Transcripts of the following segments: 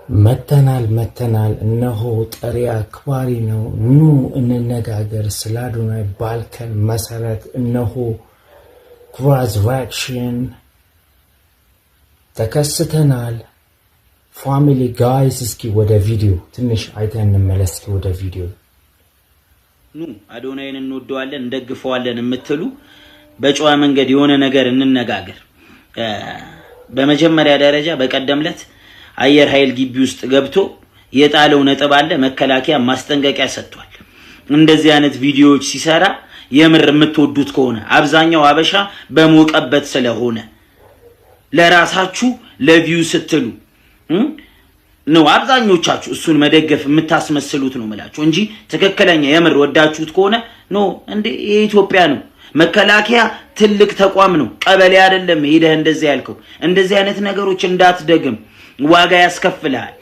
መተናል መተናል። እነሆ ጠሪ አክባሪ ነው። ኑ እንነጋገር ስለ አዶናይ ባልከን መሰረት እነሆ ኩራዝ reaction ተከስተናል። Family guys፣ እስኪ ወደ ቪዲዮ ትንሽ አይተን እንመለስ። እስኪ ወደ ቪዲዮ። ኑ አዶናይን እንወደዋለን እንደግፈዋለን የምትሉ በጨዋ መንገድ የሆነ ነገር እንነጋገር። በመጀመሪያ ደረጃ በቀደም ዕለት አየር ኃይል ግቢ ውስጥ ገብቶ የጣለው ነጥብ አለ። መከላከያ ማስጠንቀቂያ ሰጥቷል። እንደዚህ አይነት ቪዲዮዎች ሲሰራ የምር የምትወዱት ከሆነ፣ አብዛኛው አበሻ በሞቀበት ስለሆነ፣ ለራሳችሁ ለ view ስትሉ ነው አብዛኞቻችሁ እሱን መደገፍ የምታስመስሉት ነው የምላችሁ እንጂ ትክክለኛ የምር ወዳችሁት ከሆነ no እንዴ፣ የኢትዮጵያ ነው። መከላከያ ትልቅ ተቋም ነው። ቀበሌ አይደለም። ሄደህ እንደዚህ ያልከው እንደዚህ አይነት ነገሮች እንዳትደግም፣ ዋጋ ያስከፍልሃል።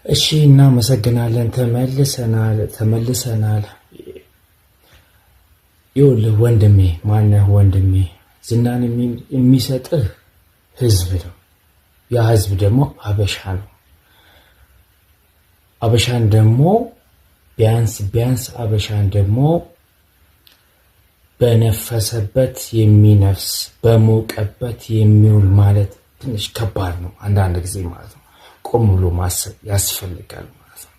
እሺ፣ እናመሰግናለን። ተመልሰናል ተመልሰናል። ይኸውልህ ወንድሜ፣ ማነህ ወንድሜ፣ ዝናን የሚሰጥህ ህዝብ ነው። ያ ህዝብ ደግሞ አበሻ ነው። አበሻን ደግሞ ቢያንስ ቢያንስ አበሻን ደግሞ በነፈሰበት የሚነፍስ፣ በሞቀበት የሚውል ማለት ትንሽ ከባድ ነው አንዳንድ ጊዜ ማለት ነው። ቆም ብሎ ማሰብ ያስፈልጋል ማለት ነው።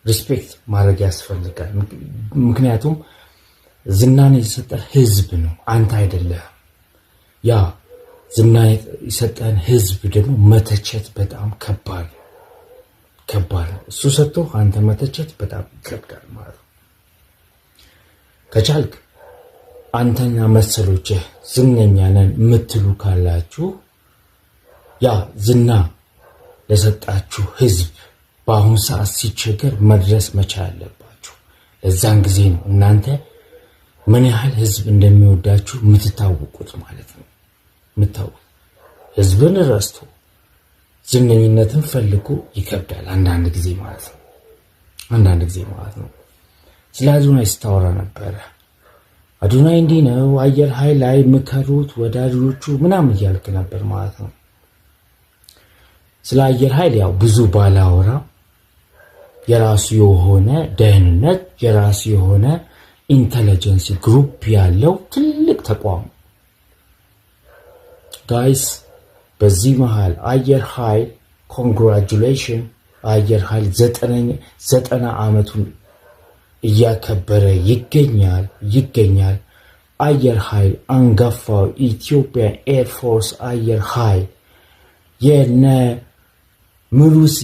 Respect ማድረግ ያስፈልጋል። ምክንያቱም ዝናን የሰጠ ህዝብ ነው፣ አንተ አይደለህም። ያ ዝና የሰጠን ህዝብ ደግሞ መተቸት በጣም ከባድ ከባድ ነው። እሱ ሰጥቶ አንተ መተቸት በጣም ይከብዳል ማለት ነው። ከቻልክ አንተና መሰሎችህ ዝነኛ ነን የምትሉ ካላችሁ ያ ዝና ለሰጣችሁ ህዝብ በአሁኑ ሰዓት ሲቸገር መድረስ መቻል አለባችሁ። ለዛን ጊዜ ነው እናንተ ምን ያህል ህዝብ እንደሚወዳችሁ የምትታወቁት ማለት ነው። የምታወቁት ህዝብን ረስቶ ዝነኝነትን ፈልጎ ይከብዳል አንዳንድ ጊዜ ማለት ነው። አንዳንድ ጊዜ ማለት ነው። ስለ አዶናይ ስታወራ ነበረ። አዶናይ እንዲህ ነው፣ አየር ኃይል ላይ ምከሩት ወዳጆቹ ምናምን እያልክ ነበር ማለት ነው። ስለ አየር ኃይል ያው ብዙ ባላወራ የራሱ የሆነ ደህንነት፣ የራሱ የሆነ intelligence group ያለው ትልቅ ተቋም guys። በዚህ መሃል አየር ኃይል congratulation፣ አየር ኃይል 90 ዓመቱን እያከበረ ይገኛል። አየር ኃይል አንጋፋው ኢትዮጵያ Air Force አየር ኃይል የነ ምሩጽ